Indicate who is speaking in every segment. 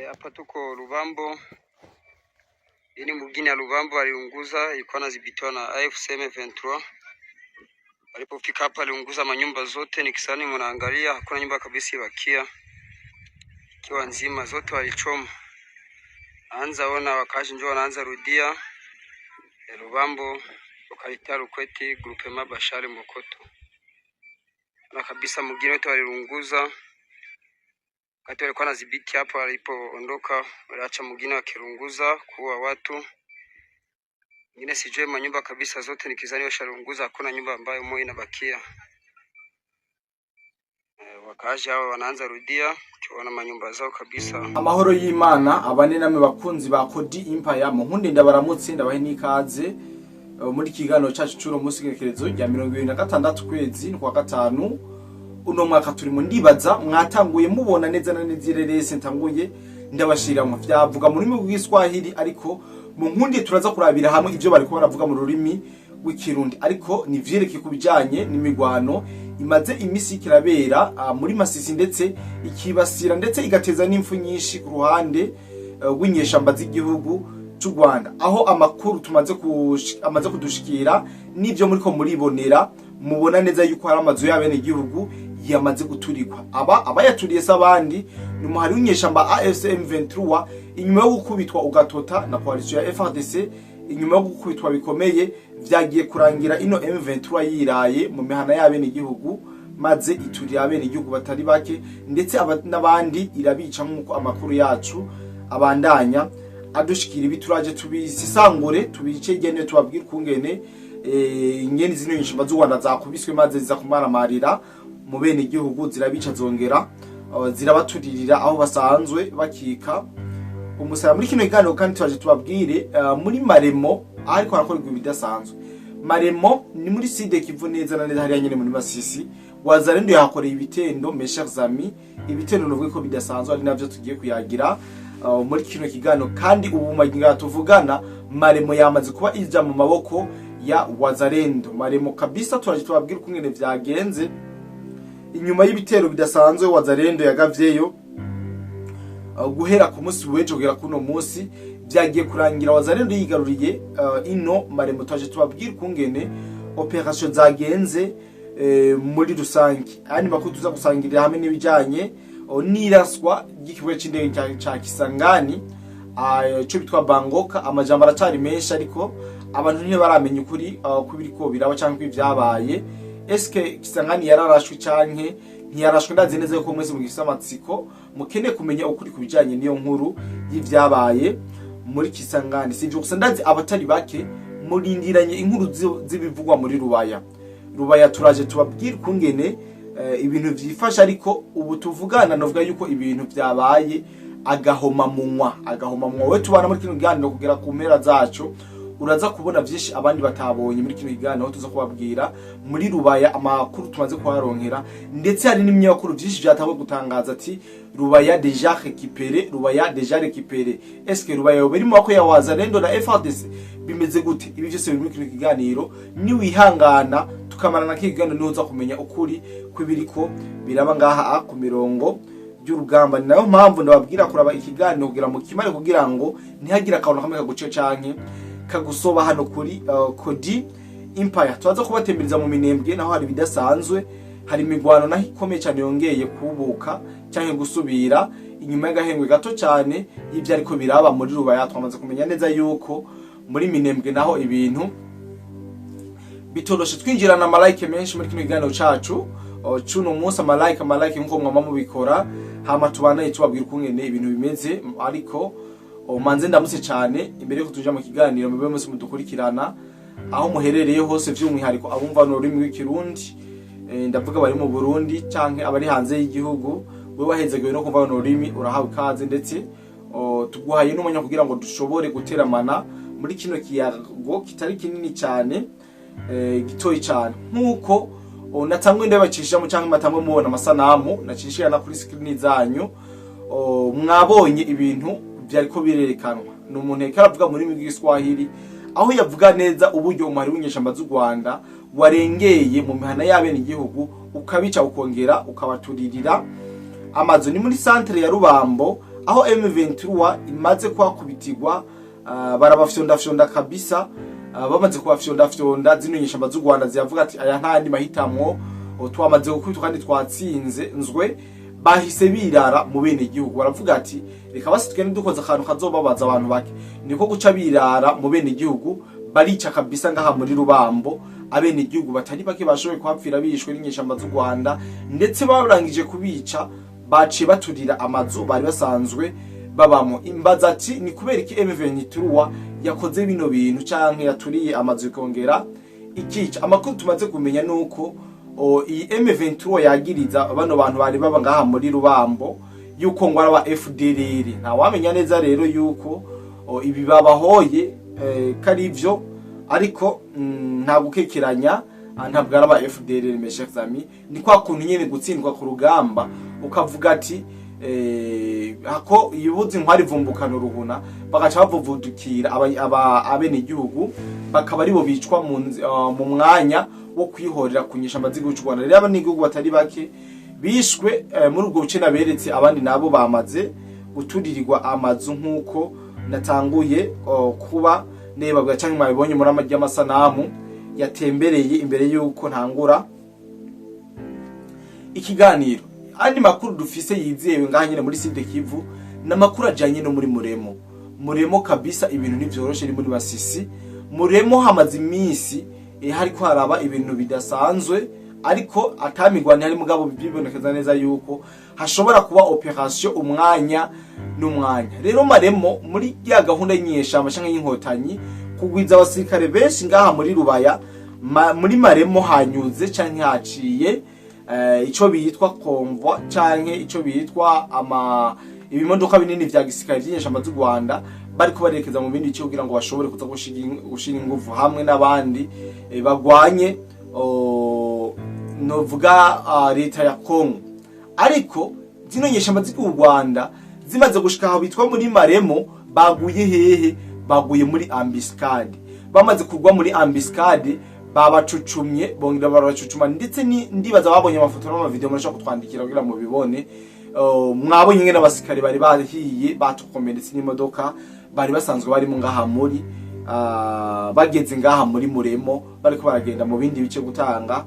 Speaker 1: Hapa tuko Lubambo. Hii ni mugini ya Lubambo aliunguza, ilikuwa inadhibitiwa na AFC M23. Walipofika hapa aliunguza manyumba zote, nikisani mnaangalia hakuna nyumba kabisa ibakia ikiwa nzima, zote walichoma. Anza ona wakazi njoo wanaanza rudia Lubambo, localité Lukweti, groupement Bashari Mokoto. Na kabisa mugini wote walirunguza. Wakati walikuwa wanadhibiti hapo, walipoondoka waliacha mugini wakirunguza kuua watu. Ingine sijue manyumba kabisa zote nikizani washarunguza, hakuna nyumba ambayo moja inabakia. Wakaaji hao wanaanza rudia ukiona manyumba zao kabisa.
Speaker 2: Amahoro y'Imana abane namwe bakunzi ba Kodi Empire. Mu nkunde ndabaramutse, ndabahe n'ikaze muri kiganiro cacu c'uno munsi, igenekerezo rya 26 kwezi kwa gatanu uno mwaka turimo. Ndibaza mwatanguye mubona neza na neza irerese ntanguye ndabashira mu vyavuga mu rurimi rw'Igiswahili, ariko mu nkundi turaza kurabira hamwe ivyo bariko baravuga mu rurimi rw'Ikirundi, ariko ni vyerekeye ku bijanye n'imigwano imaze imisi ikirabera muri Masisi, ndetse ikibasira ndetse igateza n'impfu nyinshi ku ruhande rw'inyeshamba z'igihugu c'u Rwanda, aho amakuru tumaze amaze kudushikira n'ivyo muriko muribonera, mubona neza yuko hari amazu y'abene igihugu yamaze guturikwa. Aba abayaturiye se abandi ni umuhari w'inyeshamba AFC M23, inyuma yo gukubitwa ugatota na coalition ya FARDC. Inyuma yo gukubitwa bikomeye, vyagiye kurangira ino M23 yiraye mu mihana y'abene igihugu, maze iturira abene igihugu batari bake, ndetse n'abandi irabica, nk'uko amakuru yacu abandanya adushikira. Ibi turaje tubisisangure, tubice igene, tubabwire ukungene ingene zino nyeshamba z'u Rwanda zakubiswe, maze ziza kumaramarira mu bene igihugu, zirabica, zongera zirabaturirira aho basanzwe bakika umusara. Muri kino kiganiro kandi turaje tubabwire muri Maremo ariko harakorerwa ibidasanzwe. Maremo ni muri Sud Kivu, neza na neza hariya nyene muri Masisi. Wazalendo yahakoreye ibitendo, mes chers amis, ibitendo novuga ko bidasanzwe, ari navyo tugiye kuyagira muri kino kiganiro. Kandi ubu magingo tuvugana, Maremo yamaze kuba ija mu maboko ya Wazalendo. Maremo kabisa turaje tubabwire ukungene vyagenze inyuma y'ibitero bidasanzwe Wazalendo yagavyeyo guhera ku munsi w'ejo kugera kuno munsi. Vyagiye kurangira Wazalendo yigaruriye ino Maremo. Twaje tubabwire ukungene opération zagenze muri rusange. Ayandi makuru tuza gusangirira hamwe n'ibijanye n'iraswa ry'ikibuga c'indege ca Kisangani, ico bitwa Bangoka. Amajambo aracari menshi, ariko abantu ntibaramenya ukuri kubiriko biraba canke ivyabaye. Eske Kisangani yararashwe canke ntiyarashwe? Ndazi neza yuko mwese mugifise amatsiko, mukeneye kumenya ukuri ku bijanye n'iyo nkuru y'ivyabaye muri Kisangani. Si ivyo gusa, ndazi abatari bake murindiranye inkuru z'ibivugwa muri Rubaya. Rubaya turaje tubabwire ukungene ibintu vyifashe, ariko ubu tuvugana novuga yuko ibintu vyabaye agahomamunwa, agahomamunwa. We tubana muri kino kiganiro kugera ku mpera zaco, uraza kubona vyinshi abandi batabonye muri kino kiganiro, aho tuza kubabwira muri Rubaya amakuru tumaze kuharonkera, ndetse hari n'imyakuru vyinshi vyatanguye gutangaza ati "Rubaya déjà récupéré, Rubaya déjà récupéré". Est-ce que Rubaya yoba iri mu maboko ya Wazalendo na FARDC? Bimeze gute? Ibi vyose biri muri kino kiganiro. Niwihangana tukamarana kino kiganiro, niho uza kumenya ukuri kw'ibiriko biraba ngaha ku mirongo y'urugamba. Ni nayo mpamvu ndababwira kuraba ikiganiro kugira ngo kimare, kugira ngo ntihagire akantu kamwe kaguce canke kagusoba hano kuri Kodi Empire. Turaza kubatembereza mu Minembwe, naho hari ibidasanzwe, hari imigwano naho ikomeye cyane yongeye kubuka canke gusubira inyuma y'agahengwe gato cyane y'ibyo ariko biraba muri Rubaya. Twamaze kumenya neza yuko muri Minembwe naho ibintu bitoroshe. Twinjirana ama like menshi muri kino kiganiro cacu cuno munsi, ama like, ama like, nkuko mwama mubikora, hama tubanaye tubabwira ukungene ibintu bimeze. Ariko manze ndamutse cyane imbere yuko tuja mu kiganiro, mube mwese mudukurikirana aho muherereye hose, vy'umwihariko abumva n'ururimi rw'Ikirundi, ndavuga bari mu Burundi canke abari hanze y'igihugu. Wewe wahezegewe no kumva ururimi, urahawe ikaze, ndetse tuguhaye n'umwanya kugira ngo dushobore guteramana muri kino kiyago kitari kinini cyane, gitoyi cyane, nk'uko natangwe ndabacishamo cyangwa matangwe mubona amasanamu nacishira kuri screen zanyu. Mwabonye ibintu vyariko birerekanwa ni umuntu yariko aravuga mu rurimi rw'Igiswahili, aho yavuga neza uburyo umuhari w'inyeshamba z'u Rwanda warengeye mu mihana y'abene igihugu, ukabica, ukongera ukabaturirira amazu. Ni muri centre ya Rubambo, Aho M23 imaze kuhakubitirwa, barabafyondafyonda kabisa. Bamaze kubafyondafyonda, zino nyeshamba z'u Rwanda ziravuga ati: "Aya nta yandi mahitamwo, twamaze gukubitwa kandi twatsinze nzwe." Bahise birara mu bene igihugu, baravuga ati: "Reka basi tugende dukoze akantu kazobabaza abantu bake." Niko guca birara mu bene igihugu, barica kabisa. Ngaha muri Rubambo abene igihugu batari bake bashoboye kuhapfira bishwe n'inyeshamba z'u Rwanda, ndetse barangije kubica baciye baturira amazu bari basanzwe babamo. Imbaza ati: "Ni kubera iki M23 yakoze bino bintu canke yaturiye amazu ikongera ikica?" Amakuru tumaze kumenya nuko iyi M23 yagiriza bano bantu bari baba ngaha muri Rubambo yuko ngo araba FDLR. Nta wamenya neza rero yuko ibi babahoye kari ivyo, ariko nta gukekeranya, ntabwo araba FDLR. Mes chers amis, ni kwa kuntu nyene gutsindwa ku rugamba ukavuga ati hako ibuze inkwari ivumbukana uruhuna, bagaca bavuvudukira abenegihugu bakaba aribo bicwa mu mwanya wo kwihorera ku nyeshamba z'igihugu c'u Rwanda. Rero abanyagihugu batari bake bishwe muri ubwo buce naberetse, abandi nabo bamaze guturirirwa amazu nk'uko natanguye kuba nebabwa canke mwabibonye muri amajya y'amasanamu yatembereye imbere y'uko ntangura ikiganiro. Andi makuru dufise yizewe ngaha nyene muri Sud Kivu ni amakuru ajanye no muri Muremo. Muremo kabisa ibintu ntivyoroshe, ni muri Masisi. Muremo hamaze iminsi hariko haraba ibintu bidasanzwe, ariko atamigwani hari, mugabo bibonekeza neza yuko hashobora kuba opération umwanya n'umwanya. Rero Maremo muri ya gahunda y'inyeshamba canke y'inkotanyi kugwiza abasirikare benshi ngaha muri Rubaya, muri Maremo hanyuze canke haciye ico bitwa convoi canke ico bitwa ama ibimodoka binini vya gisirikare vy'inyeshamba z'u Rwanda, bariko barerekeza mu bindi bice kugira ngo bashobore kuza gushira inguvu hamwe n'abandi bagwanye novuga leta ya Congo. Ariko zino nyeshamba z'u Rwanda zimaze gushika aho bitwa muri Maremo, baguye hehe? Baguye muri embuscade. Bamaze kugwa muri embuscade, babacucumye, bongera barabacucuma, ndetse ndibaza babonye amafoto n'amavideo, murashobora kutwandikira kugira ngo mubibone. Mwabonye ingene abasirikare bari bahiye, batukomeretse n'imodoka bari basanzwe barimo ngaha muri bageze ngaha muri Muremo bariko baragenda mu bindi bice gutanga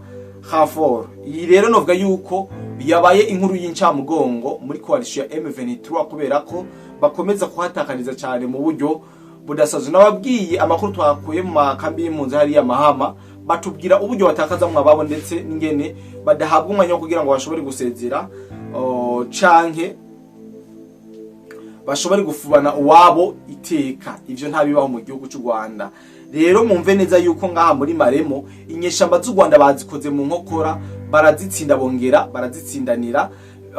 Speaker 2: renfort. Iyi rero novuga yuko yabaye inkuru y'incamugongo muri coalition ya M23, kubera ko bakomeza kuhatakariza cyane mu buryo budasanzwe. Nababwiye amakuru twakuye mu makambi y'impunzi hariya Mahama, batubwira uburyo batakazamwo ababo ndetse n'ingene badahabwa umwanya wo kugira ngo bashobore gusezera canke bashobore gufubana uwabo iteka. Ivyo ntabibaho mu gihugu cy'u Rwanda. Rero mumve neza yuko ngaha muri Maremo inyeshamba z'u Rwanda bazikoze mu nkokora, barazitsinda, bongera barazitsindanira,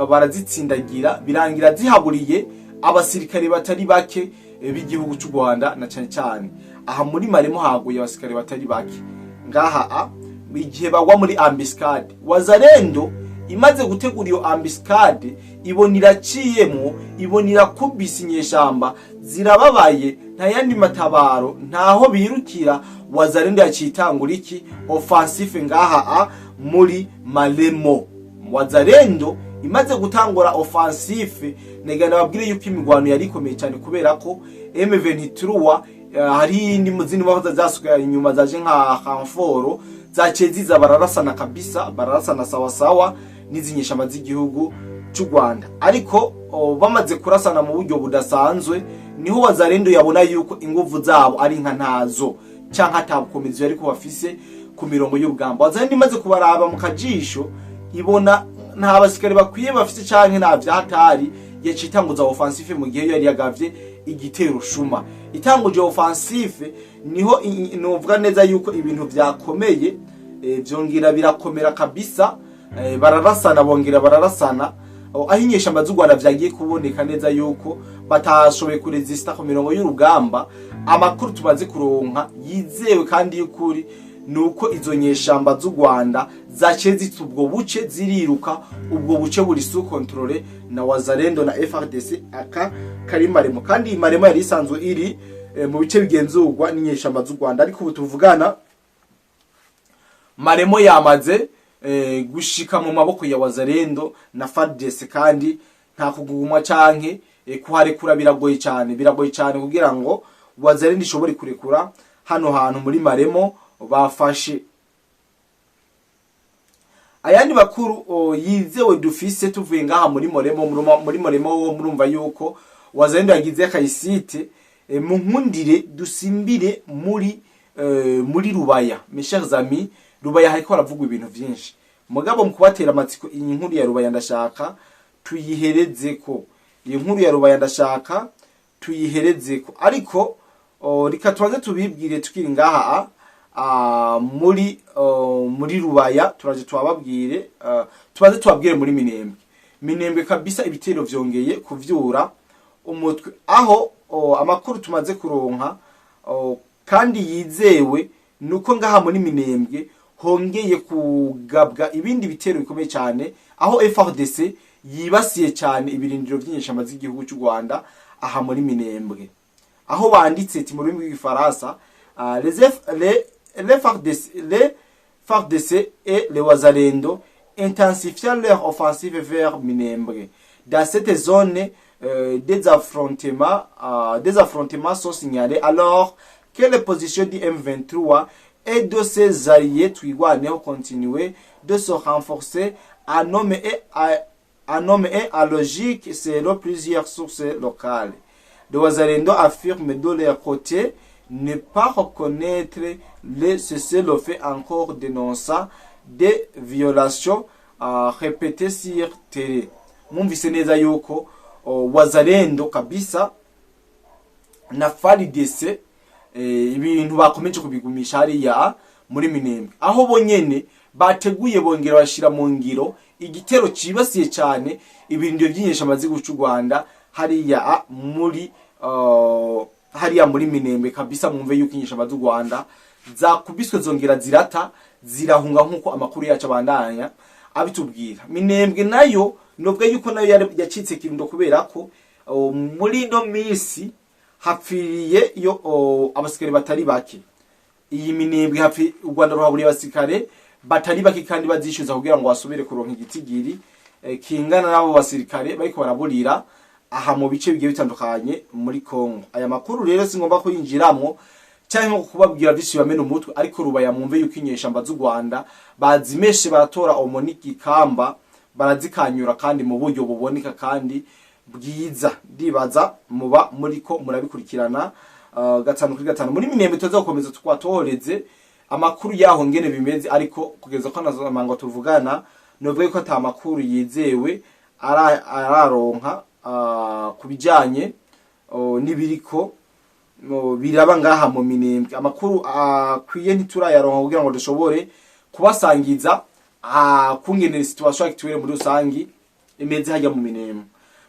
Speaker 2: barazitsindagira, birangira zihaburiye abasirikare batari bake b'igihugu cy'u Rwanda. Na cyane cyane aha muri Maremo haguye abasirikare batari bake ngaha igihe bagwa muri embuscade. Wazalendo imaze gutegura iyo embuscade, ibona iraciyemwo, ibona irakubise inyeshamba, zirababaye, nta yandi matabaro, ntaho birukira. Wazalendo yaciye itangura iki? Offensive ngaha muri Maremo. Wazalendo imaze gutangura offensive, negana babwire yuko imigwano yari ikomeye cyane, kubera ko M23 hari iyindi mu zindi modoka zasigaye inyuma zaje nka renfort, zaciye ziza, bararasana kabisa, bararasana sawa sawa n'izi nyeshamba z'igihugu cy'u Rwanda. Ariko bamaze kurasana mu buryo budasanzwe, niho Wazalendo yabona yuko inguvu zabo ari nka ntazo canke atabukomezi ariko bafise ku mirongo y'urugamba. Wazalendo imaze kubaraba mu kajisho, ibona nta basirikare bakwiye bafise canke nta vyahatari, yaciye itanguza offensive mu gihe yari yagavye igitero shuma. Itanguje offensive, niho novuga neza yuko ibintu vyakomeye, vyongera birakomera kabisa, bararasana, bongera bararasana. Aho inyeshamba z'u Rwanda vyagiye kuboneka neza yuko batashoboye kuresista ku mirongo y'urugamba. Amakuru tumaze kuronka yizewe kandi y'ukuri nuko izo nyeshamba z'u Rwanda zaciye zita ubwo buce, ziriruka. Ubwo buce buri sous contrôle na Wazalendo na FARDC. Aka kari Maremo, kandi iyi Maremo yari isanzwe iri mu bice bigenzurwa n'inyeshamba z'u Rwanda, ariko ubu tuvugana Maremo yamaze gushika mu maboko ya Wazalendo na FARDC, kandi nta kugumwa canke Kuharekura biragoye cyane, biragoye cyane kugira ngo Wazalendo ishobore kurekura hano hantu muri Maremo bafashe. Ayandi makuru yizewe dufise tuvuye ngaha muri Moremo, muri Moremo wo murumva yuko Wazalendo yagize akayisite. Munkundire dusimbire muri Rubaya. Mes chers amis, Rubaya hariko haravugwa ibintu vyinshi, mugabo mu kubatera amatsiko, iyi nkuru ya Rubaya ndashaka tuyiherezeko, iyi nkuru ya Rubaya ndashaka tuyiherezeko, ariko reka tubanze tubibwire tukiri ngaha muri Rubaya. Turaje tubabwire, tubanze tubabwire muri Minembwe. Minembwe kabisa ibitero vyongeye kuvyura umutwe, aho amakuru tumaze kuronka kandi yizewe nuko ngaha muri Minembwe hongeye kugabwa ibindi bitero bikomeye cyane, aho FARDC yibasiye cyane ibirindiro by'inyeshamba z'igihugu cy'u Rwanda aha muri Minembwe, aho banditse ati mu rurimi rw'igifaransa: Les FARDC et les Wazalendo intensifient leur offensive vers Minembwe. Dans cette zone, des affrontements sont signalés alors que les positions du M23 et de ses alliés Twirwaneho continuent de se renforcer en homme et en logistique, selon plusieurs sources locales. Les Wazalendo affirment de leur côté ne pas reconnaître le cessez-le-feu encore, dénonçant des violations répétées sur terrain. Mwumvise neza yuko Wazalendo kabisa na FARDC ibintu bakomeje kubigumisha hariya muri Minembwe, aho bonyene bateguye bongera bashira mu ngiro igitero cibasiye cyane ibirindiro by'inyeshamba z'igihugu cy'u Rwanda hariya muri Minembwe. Kabisa mwumve yuko inyeshamba z'u Rwanda zakubiswe, zongera zirata, zirahunga, nk'uko amakuru yacu abandanya abitubwira. Minembwe nayo nubwo yuko nayo yacitse kirundo, kubera ko muri ino minsi hapfiriye yo abasikare batari bake. Iyi Minembwe hafi u Rwanda ruhaburiye abasirikare batari bake, kandi bazishyuza kugira ngo basubire kuronka igitigiri kingana n'abo basirikare bariko baraburira aha mu bice bigiye bitandukanye muri Kongo. Aya makuru rero singomba kuyinjiramwo cyangwa kubabwira vyinshi bamena umutwe, ariko Rubaya mwumve yuko inyeshamba z'u Rwanda bazimeshe, baratora omoniki kamba, barazikanyura kandi mu buryo buboneka kandi bwiza. Ndibaza muba muriko murabikurikirana gatanu kuri gatanu. Muri Minembwe tuza gukomeza twatohoreze amakuru yaho ngene bimeze, ariko kugeza ko nazo tuvugana novuga yuko ata makuru yizewe araronka ku bijanye n'ibiriko biraba ngaha mu Minembwe. Amakuru akwiye ntiturayaronka kugira ngo dushobore kubasangiza kungene situation actuelle muri rusangi imeze hajya mu Minembwe.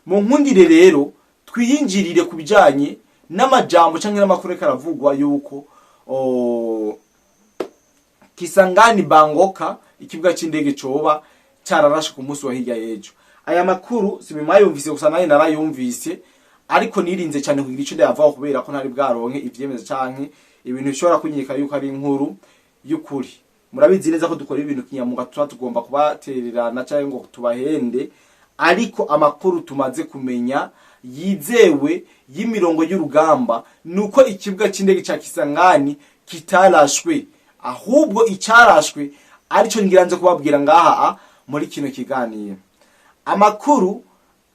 Speaker 2: Mu nkundire rero twiyinjirire ku bijanye n'amajambo canke n'amakuru ariko aravugwa yuko Kisangani Bangoka, ikibuga c'indege, coba cararashe ku munsi wa hirya y'ejo. Aya makuru si mwayumvise gusa, nayo narayumvise, ariko nirinze cyane kugira ico ndayavaho kubera ko ntari bwaronke ivyemezo canke ibintu bishobora kunyereka yuko ari inkuru y'ukuri. Murabizi neza ko dukora ibintu kinyamuga, tuba tugomba kubatererana cyangwa ngo tubahende, ariko amakuru tumaze kumenya yizewe y'imirongo y'urugamba nuko ikibuga c'indege ca Kisangani kitarashwe, ahubwo icarashwe arico ngira nze kubabwira ngaha muri kino kiganiro. Amakuru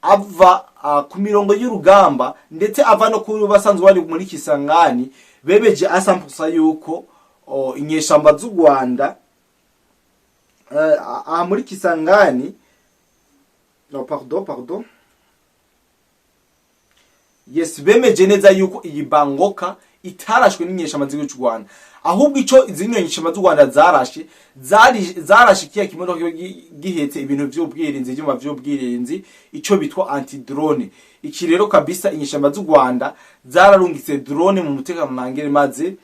Speaker 2: ava ku mirongo y'urugamba, ndetse ava no kuri basanzwe bari muri Kisangani, bebeje asampusa yuko inyeshamba z'u Rwanda aha muri Kisangani, no, pardon, pardon, yes, bemeje neza yuko iyi Bangoka itarashwe n'inyeshamba z'igihugu cy'u Rwanda, ahubwo ico izi nyeshamba z'u Rwanda zarashe zari zarashe kiya kimodoka kiba gihetse ibintu vy'ubwirinzi, ivyuma vy'ubwirinzi, ico bitwa anti drone. Iki rero kabisa inyeshamba z'u Rwanda zararungitse drone mu mutekano ntangere, maze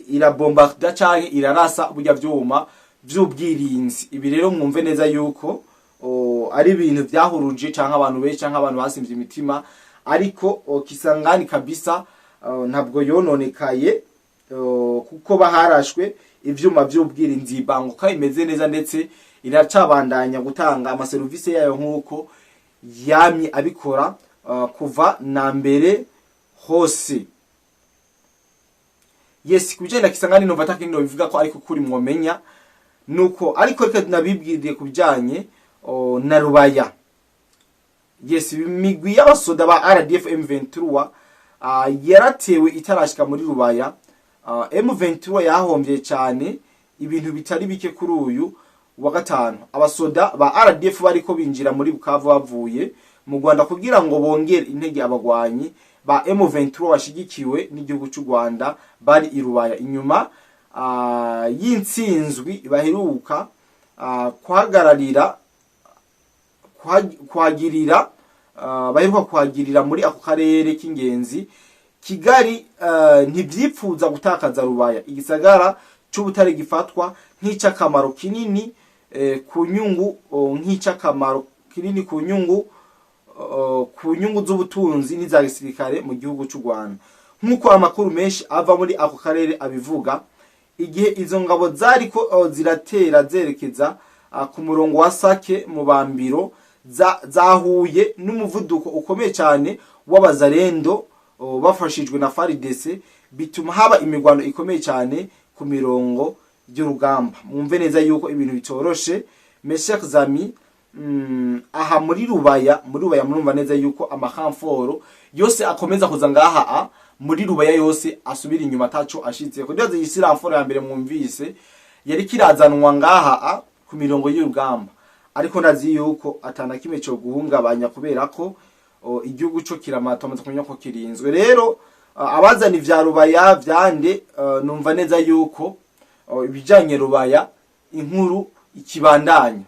Speaker 2: irabombarda canke irarasa burya vyuma vy'ubwirinzi. Ibi rero mwumve neza yuko ari ibintu vyahuruje canke abantu benshi canke abantu basimvye imitima, ariko Kisangani kabisa ntabwo yononekaye, kuko baharashwe ivyuma vy'ubwirinzi. Banguka imeze neza, ndetse iracabandanya gutanga amaserivisi yayo nk'uko yamye abikora. kuva na mbere hose. Yes, kubijanye na Kisangani numva atakindi bivuga ko, ariko kuri mwomenya nuko, ariko reka nabibwiriye kubijanye na Rubaya. Yes, imigwi y'abasoda ba RDF M23 yaratewe itarashika muri Rubaya. M23 yahombye cyane ibintu bitari bike kuri uyu wa gatanu. Abasoda ba RDF bariko binjira muri Bukavu bavuye mu Rwanda kugira ngo bongere intege abagwanyi ba M23 bashigikiwe n'igihugu cy'u Rwanda bari i Rubaya, inyuma y'intsinzwi baheruka kuhagararira kuhagirira baheruka kuhagirira muri ako karere k'ingenzi. Kigali ntivyipfuza gutakaza Rubaya, igisagara c'ubutare gifatwa nk'ic'akamaro kinini ku nyungu nk'ic'akamaro kinini ku nyungu z'ubutunzi n'iza gisirikare mu gihugu c'u Rwanda, nk'uko amakuru menshi ava muri ako karere abivuga. Igihe izo ngabo zariko ziratera zerekeza ku murongo wa Sake mu Bambiro, zahuye n'umuvuduko ukomeye cyane w'abazarendo bafashijwe na FARDC, bituma haba imirwano ikomeye cyane ku mirongo y'urugamba. Mwumve neza yuko ibintu bitoroshe, mes chers amis. Aha muri Rubaya murumva neza yuko amakamforo yose akomeza kuza ngaha muri Rubaya yose asubira inyuma ataco ashitse. Kugira iyi renfort ya mbere mwumvise yari kirazanwa ngaha ku mirongo y'urugamba, ariko ndazi yuko atana kimwe cyo guhungabanya, kubera ko igihugu cyo kiramata, amaze kumenya ko kirinzwe. Rero abazana ivya Rubaya vyande, numva neza yuko ibijanye Rubaya inkuru ikibandanya,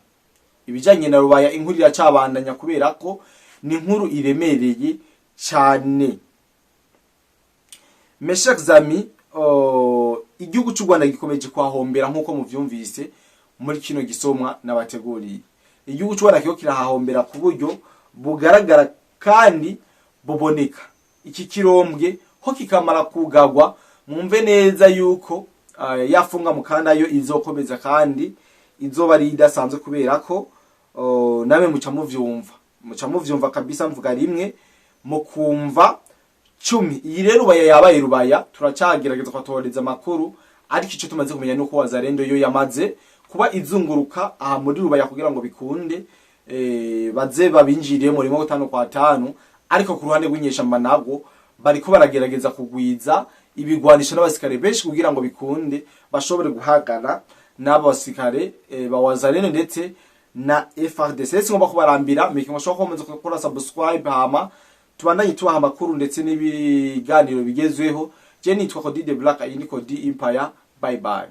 Speaker 2: ibijanye na Rubaya inkuru iracabandanya, kubera ko ni inkuru iremereye cyane. Mes chers amis, igihugu cy'u Rwanda gikomeje kwahombera nk'uko muvyumvise muri kino gisomwa nabateguriye. Igihugu cy'u Rwanda kiriko kirahahombera ku buryo bugaragara kandi buboneka. Iki kirombwe ho kikamara kugagwa, mwumve neza yuko yafunga mukanda yo izokomeza kandi izoba ari idasanzwe, kubera ko namwe muca muvyumva kabisa. Mvuga rimwe mukumva 10. Iyi rero Rubaya yabaye Rubaya, turacagerageza kwatohereza amakuru, ariko ico tumaze kumenya nuko Wazalendo yo yamaze kuba izunguruka aha muri Rubaya kugira ngo bikunde baze babinjiriye muri gatanu kwa tanu. Ariko ku ruhande rw'inyeshamba nabwo bariko baragerageza kugwiza ibigwanisho n'abasikare benshi kugira ngo bikunde bashobore guhagana n'abo basikare ba Wazalendo ndetse na FARDC. Singomba kubarambira, mike mushobora komeza gukora subscribe, hama tubandanye tubaha amakuru ndetse n'ibiganiro bigezweho. Je nitwa Cody the Black, iyi ni Cody Empire. Bye bye.